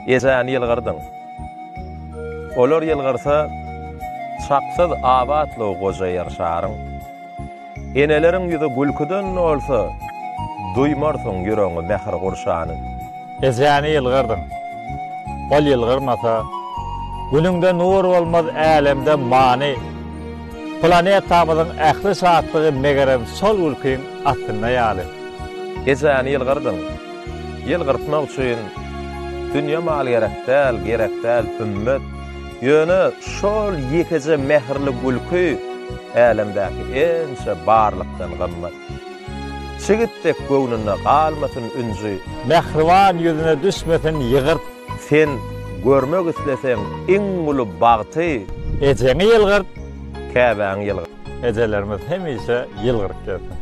Ejäni ýylgyrdyň. Olar ýylgyrsa, çaksyz abatlygy goja ýer şaryň. Eneleriň ýüzi gülküden dolsa, duýmarsyň ýüregiňi mähir gurşanyn. Ejäni ýylgyrdyň. Ol ýylgyrmasa, Günüňde nur bolmaz älemde many. Planetamyzyň ähli şatlygy megerem şol gülkiň astynda ýaly. Ejäni ýylgyrdyň. Ýylgyrtmak üçin dünýe mal gerek däl, gerek däl hümmet. Ýöne şol ýekeje mähirli gülki älemdäki ençe barlykdan gymmat. Çigit dek göwnünde galmasyn ünji. Mähriban ýüzüne düşmesin ýygyrt. Sen görmek isleseň iň uly bagty. Ejeňi ýylgyrt. Käbäňi ýylgyrt. Ejelerimiz hemişe ýylgyryp gezsin.